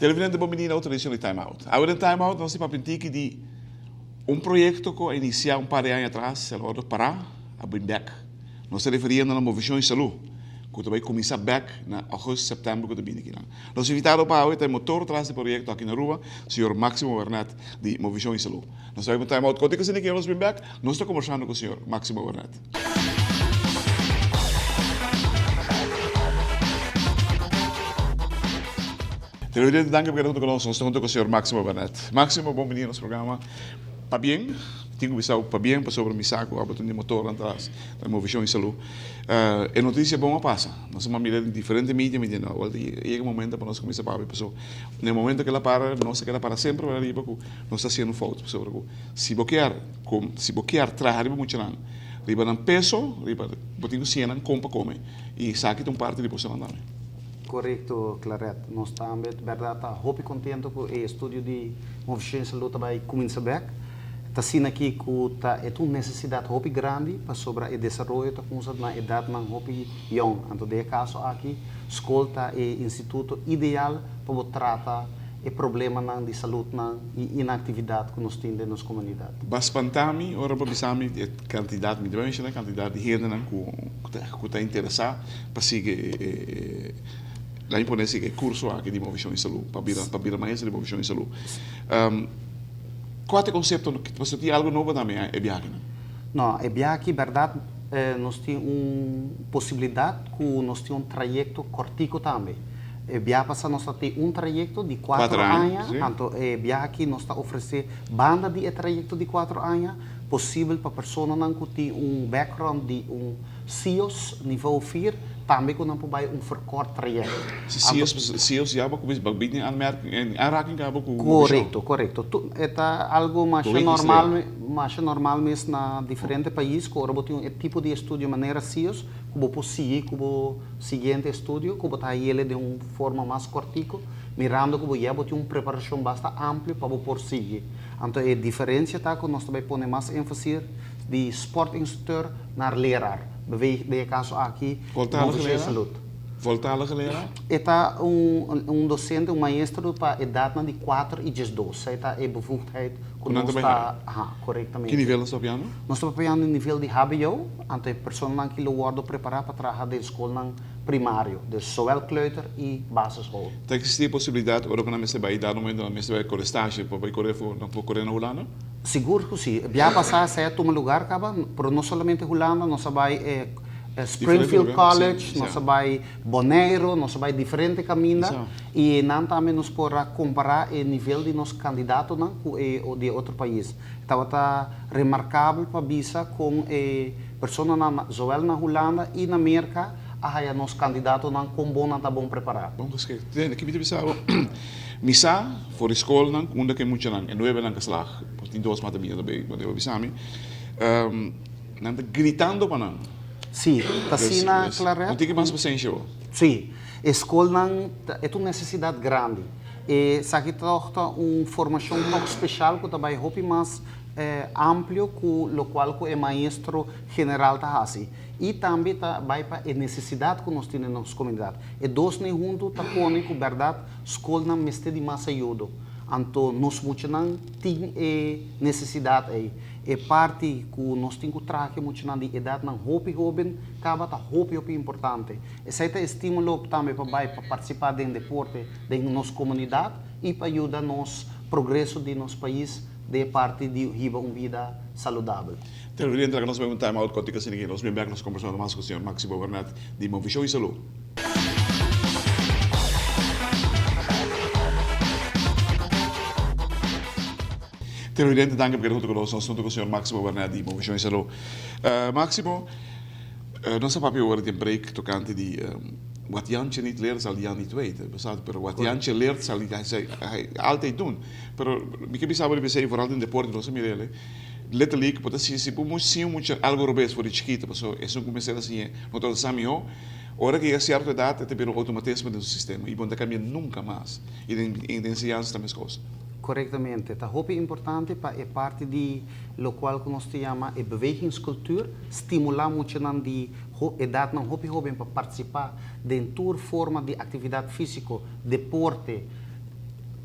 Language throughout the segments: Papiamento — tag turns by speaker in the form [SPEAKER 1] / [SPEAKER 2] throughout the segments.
[SPEAKER 1] Televidente bon bini na otro edicion di Time Out. Awe den Time Out nos tin papia un tiki di un proyecto cu a inicia un par di aña atras, el a wordo para, a bin bek. Nos ta referiendo na Movecion y Salud, cu ta bay cuminsa bek na augustus, september cu ta bini akinan. Nos invitado pa awe ta e motor tras di proyecto aki na Aruba, señor Maximo Wernet di Movecion y Salud. Nos ta bay pa un Time Out cortico asina cu nos bin bek, nos ta combersando cu señor Maximo Wernet. Televidente danki pa keda hunto ku nos. Nos ta hunto ku señor Maximo Barnett. Maximo, bon bini na nos programa. Pabien, tin ku bisa bo pabien pasobra mi sa ku abo ta un di motornan tras di Movishon i Salú. E notisia bon a pasa. Nos a mira den diferente media, mi di no, awor ta yega e momento pa nos kuminsá papia pasobra na e momento ku el a para nos a keda para semper ariba ku nos ta hasiendo fout pasobra ku si bo kier si bo kier traha riba muchanan riba nan peso riba bo tin ku siña nan kon pa kome i esaki ta un parti di bosonan tambe.
[SPEAKER 2] Korekto Claret, nos tambe bèrdat ta hopi kontento ku e estudio di Movishon Salud ta bai kuminsá bèk. Ta asina aki ku ta e ta un nesesidat hopi grandi pasobra e desaroyo ta kumsa na edatnan hopi yòn. Anto den e kaso aki skol ta e instituto ideal pa bo trata e problemanan di saludnan i inaktividat ku nos tin den nos komunidat.
[SPEAKER 1] Ba spanta mi ora bo bisa mi e kantidat, mi ta bai menshona e kantidat di hendenan ku ku ta interesá pa sigui e laat mi pone sigui e kurso aki di Movishon di Salú, pa bira pa bira maestro di Movishon di Salú. Kua ta e konsepto? Pasobra tin algu nobo tambe e biaha akinan.
[SPEAKER 2] No, e biaha aki bèrdat nos tin un posibilidat ku nos tin un trayekto kòrtiku tambe. E biaha pasá nos ta tin un trayekto di kuatro aña, anto e biaha aki nos ta ofresé banda di e trayekto di kuatro aña, posibel pa personanan ku tin un background di un CIOS nivel vier, tambe ku nan por bai un verkort trayekto.
[SPEAKER 1] Si CIOS, CIOS ya bo kuminsá bo bini in aanraking kaba ku
[SPEAKER 2] Korekto, korekto. E ta algu masha normal, masha normal mes na diferente pais ku ora bo tin un e tipo di estudio manera CIOS ku bo por sigui ku bo siguiente estudio ku bo ta hayele den un forma mas kòrtiku, mirando ku bo ya bo tin un preparashon basta amplio pa bo por sigui. Anto e diferensia ta ku nos ta bai pone mas énfasis di sportinstructeur naar leraar, beweeg den e kaso aki
[SPEAKER 1] Voltalige leraar? Voltalige leraar?
[SPEAKER 2] E ta un un docente, un maestro pa edatnan di kuater i diesdos. Esei ta e bevoegdheid ku nos ta, aha, korektamente.
[SPEAKER 1] Ki nivel nos ta papiando?
[SPEAKER 2] Nos ta papiando nivel di hbo, anto e personanan ki lo wòrdu prepará pa traha den skolnan primario, dus zowel kleuter i basisschool.
[SPEAKER 1] Ta eksistí e posibilidat ora ku nan mester bai dado momento nan mester bai kore stasje pa bai kore for nan por kore na Hulanda?
[SPEAKER 2] Sigur ku si. Biaha pasá esei a tuma lugar kaba, pero no solamente Hulanda, nos a bai Springfield College, nos a bai Boneiru, nos a bai diferente kaminda i einan tambe nos por a kompará e nivel di nos kandidatonan ku e di e otro pais. Tabata remarkabel pa bisa kon e personanan zowel na Hulanda i na Merka a haya nos kandidatonan kon bon nan ta bon prepará.
[SPEAKER 1] Bon geschikt. Tende, ki mi ta bisa bo? Mi sa for di skolnan unda ku e muchanan, e nuevenan ka slag, por tin dos mas ta bini tambe, bo debe bisa mi, nan ta gritando pa nan.
[SPEAKER 2] Sí, ta asina, Claret.
[SPEAKER 1] No tin ki mas pasenshi bo.
[SPEAKER 2] Sí, e skolnan ta, e ta un nesesidat grandi. Esaki tòg ta un formashon tòg speshal ku ta bai hopi mas amplio ku lokual ku e maestro general ta hasi. I tambe ta bai pa e nesesidat ku nos tin den nos komunidat. E dosnan huntu ta pone ku bèrdat skolnan mester di mas ayudo. Anto nos muchanan tin e nesesidat ei. E parti ku nos tin ku traha ku e muchanan di edatnan hopi hóben kaba ta hopi hopi importante. Esei ta e stimulo tambe pa bai pa partisipá den deporte den nos komunidat i pa yuda nos progreso di nos pais den e parti di hiba un bida saludabel.
[SPEAKER 1] Televidente, laga nos bai un time out kòrtiku asina ki nos bin bèk nos kombersando mas ku señor Maximo Bernat di Movishon i Salú. Televidente, danki pa keda huntu ku nos. Nos huntu ku señor Maximo Bernat di Movishon i Salú. Maximo, nos a papia ora den break tokante di wat Jantje niet leert zal Jan niet weten. Pero wat Jantje leert zal hij altijd doen. Pero mi ke bisa bo di esei vooral den deporte nos a mira el letterlijk bo ta siña si bo siña un mucha algo robes for di chikito pasobra esun ku mester a siña no ta sa miho. Ora ku yega sierto edat e ta bira un outomatismo den su sistema i bo no ta kambia nunka mas. I den enseñansa ta meskos.
[SPEAKER 2] Korektamente. Ta hopi importante pa e parti di lokual ku nos ta yama e bewegingskultuur, stimulá muchanan di edatnan hopi hoben pa partisipá den tur forma di aktividat físiko, deporte,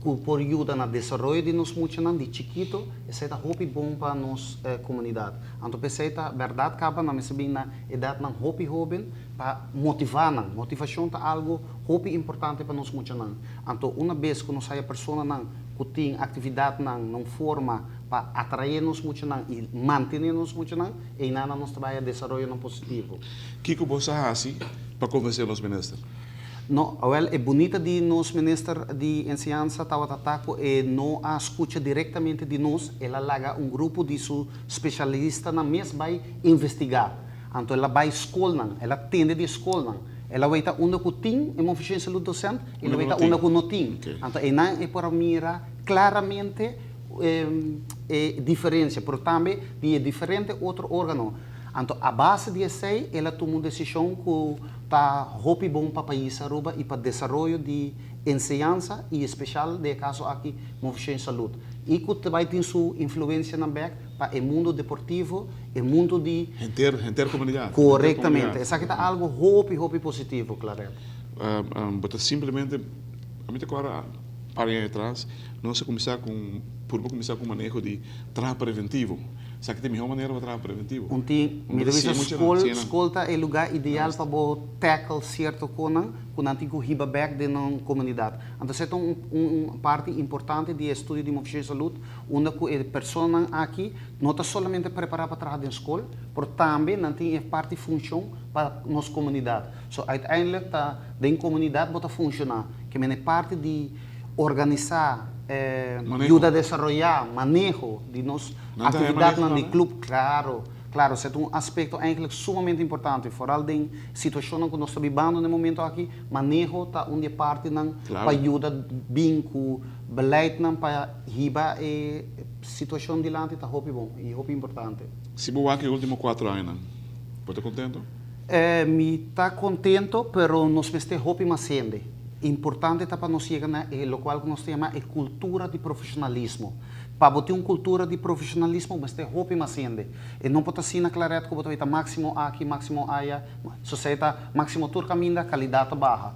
[SPEAKER 2] ku por yuda na desaroyo di nos muchanan di chikito, esei ta hopi bon pa nos komunidat. Anto p'esei ta bèrdat kaba nan mester bin na edatnan hopi hoben pa motivá nan. Motivashon ta algu hopi importante pa nos muchanan. Anto una bes ku nos haya personanan ku tin aktividatnan na un forma pa atraé nos muchanan i mantené nos muchanan, einan nos ta bai a desaroyonan positivo.
[SPEAKER 1] Kiko bo sa hasi pa konvensé nos minister?
[SPEAKER 2] No, awel e bunita di nos minister di enseñansa tabata ta ku e no a skucha direktamente di nos, el a laga un grupo di su spesialistanan mes bai investigá. Anto el a bai skolnan, el a tende di e skolnan, el a weita unda ku tin e Movishon Salud Docent i el a weita unda ku no tin. Anto einan e por a mira klaramente e diferensia, pero tambe di e diferente otro órgano. Anto a base di esei el a tuma un desishon ku ta hopi bon pa pais Aruba i pa desaroyo di enseñansa i espeshal den e kaso aki Movishon Salud i ku ta bai tin su influensianan bek pa e mundo deportivo, e mundo di.
[SPEAKER 1] Henter, henter komunidat.
[SPEAKER 2] Korektamente. Esaki ta algu hopi hopi positivo, Claret.
[SPEAKER 1] Bo ta simplemente, ami ta kòrda par aña atras nos a kuminsá ku un, purba kuminsá ku un maneho di traha preventivo. Esaki ta e mihó manera pa traha preventivo.
[SPEAKER 2] Un tin, mi ta bisa skol, skol ta e lugá ideal pa bo tackle sierto konan ku nan tin ku hiba bèk den nan komunidat. Anto esei ta un un parti importante di e estudio di Movishon di Salud, unda ku e personanan aki no ta solamente prepará pa traha den skol, pero tambe nan tin e parti funshon pa nos komunidat. So uiteindelijk ta den komunidat bo ta funshoná. Ke men e parti di organisá, yuda desaroyá maneho di nos aktividatnan di klup, klaro, klaro, esei ta un aspekto eigentlik sumamente importante, foral den situashonnan ku nos ta bibando na e momento aki, maneho ta un di e partinan pa yuda bin ku beleidnan pa hiba e situashon dilanti ta hopi bon i hopi importante.
[SPEAKER 1] Si bo wak e ultimo kuatro añanan, bo ta kontento?
[SPEAKER 2] Mi ta kontento, pero nos mester hopi mas hende. Importante ta pa nos yega na e lokual ku nos ta yama e kultura di profeshonalismo. Pa bo tin un kultura di profeshonalismo bo mester hopi mas hende. E no por ta asina Claret ku bo ta weta máksimo aki, máksimo aya. Sosei ta máksimo tur kaminda, kalidat ta baha.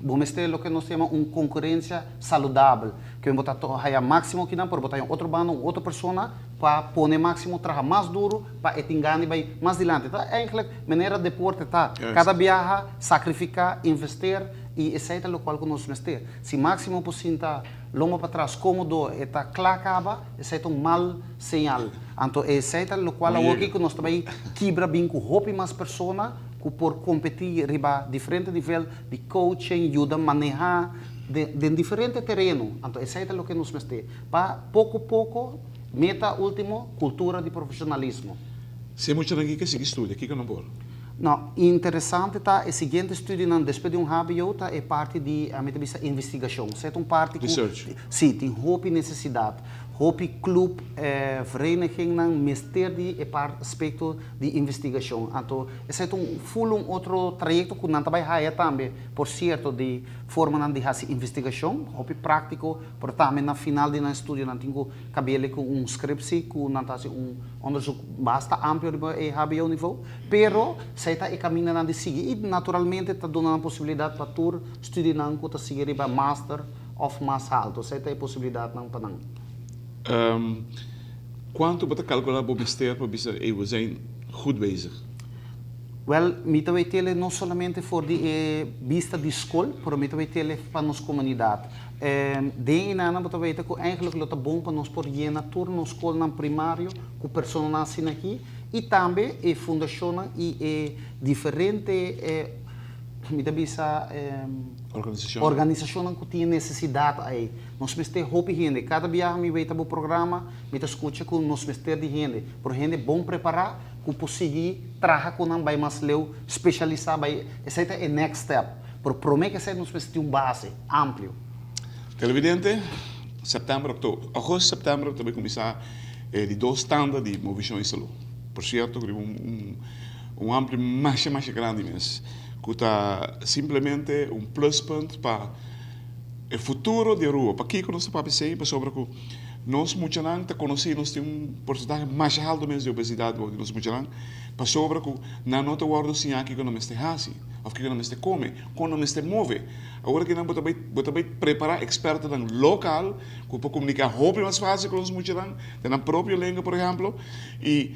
[SPEAKER 2] Bo mester loke nos ta yama un konkurensia saludabel. Ke bo ta haya máksimo kinan pero bo ta haya un otro banda, un otro persona pa pone máksimo traha mas duru pa e tin gana di bai mas dilanti. Ta eigenlijk manera deporte ta. Kada biaha sacrifica, investeer y esey ta locual cu nos mester. Si Maximo por sinta lomba patras comodo e ta cla caba, esey ta un mal señal. Anto esey ta locual awoki cu nos ta bay kibra bin cu hopi mas persona cu por competi riba diferente nivel di coaching, yuda maneha den diferente tereno. Anto esey ta loke nos mester. Pa poco poco meta ultimo, cultura di profesionalismo.
[SPEAKER 1] Si e muchanan ki ke sigui studia, kiko nan por?
[SPEAKER 2] No, interesante ta e siguiente studionan despues di un hbo ta e parti di, ami ta bisa investigacion. Esei ta un parti cu.
[SPEAKER 1] Research.
[SPEAKER 2] Si, tin hopi necesidad. Hopi club, verenigingnan mester di e par aspecto di investigacion. Anto esei ta un full un otro trayecto cu nan ta bay haya tambe, por cierto, di formanan di haci investigacion, hopi practico, pero tambe na final di nan estudio nan tin cu Cabele cu un scriptie cu nan ta haci un onderzoek basta amplio riba e hbo niveau, pero esey ta e camindanan di sigui y naturalmente ta duna nan posibilidad pa tur studienan cu ta sigui riba master of mas halto, esey ta e posibilidadnan pa nan.
[SPEAKER 1] Cuanto bo ta calcula bo mester pa bisa ey we zijn goed bezig?
[SPEAKER 2] Wel, mi ta wetele no solamente for di e bista di scol, pero mi ta wetele pa nos comunidad. Den enanan bo ta weta ku eigenlijk lo ta bon pa nos por yena tur nos skolnan primario ku personanan asina aki i tambe e fundashonnan i e diferente mi ta bisa organisashonnan ku tin e nesesidat ei. Nos mester hopi hende. Kada biaha mi weta bo programa mi ta skucha ku nos mester di hende, pero hende bon prepará ku por sigui traha ku nan bai mas leu, spesialisá bai, esei ta e next step. Pero promé ku esei nos mester tin un base amplio.
[SPEAKER 1] Televidente, sèptèmber, òktober, ògùst, sèptèmber ta bai kuminsá e di dos tanda di Movishon i Salú. Por sierto, riba un un amplio masha masha grandi mes. ku ta simplemente un pluspunt pa e futuro di Aruba. Pakiko nos ta papia esei? Pasobra ku nos muchanan ta konosí, nos tin un porsentahe masha haltu mes di obesidat bou di nos muchanan, pasobra ku nan no ta wòrdu siñá kiko nan mester hasi òf kiko nan mester kome, kon nan mester move. Awor aki nan bo ta bai bo ta bai prepará ekspertonan lokal ku por komuniká hopi mas fásil ku nos muchanan den nan propio lenga, por ehèmpel, i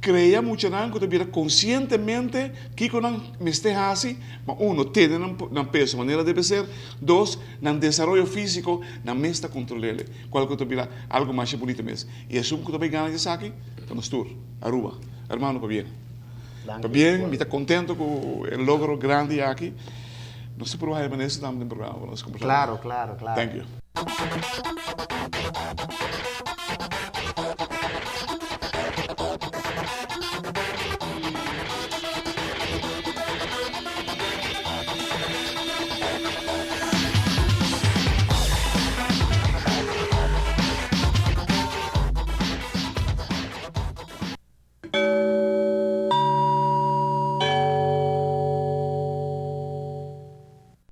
[SPEAKER 1] krea muchanan ku ta bira konsientemente kiko nan mester hasi pa, uno, tene nan peso manera debe ser, dos, nan desaroyo físiko nan mes ta kontrol'el, kual ku ta bira algu masha bunita mes. I esun ku ta bai gana di esaki ta nos tur, Aruba. Hermano, pabien. Pabien, mi ta kontento ku e logro grandi aki. Nos ta proba haya manera tambe den programa pa nos kombersá.
[SPEAKER 2] Claro, claro, claro.
[SPEAKER 1] Thank you.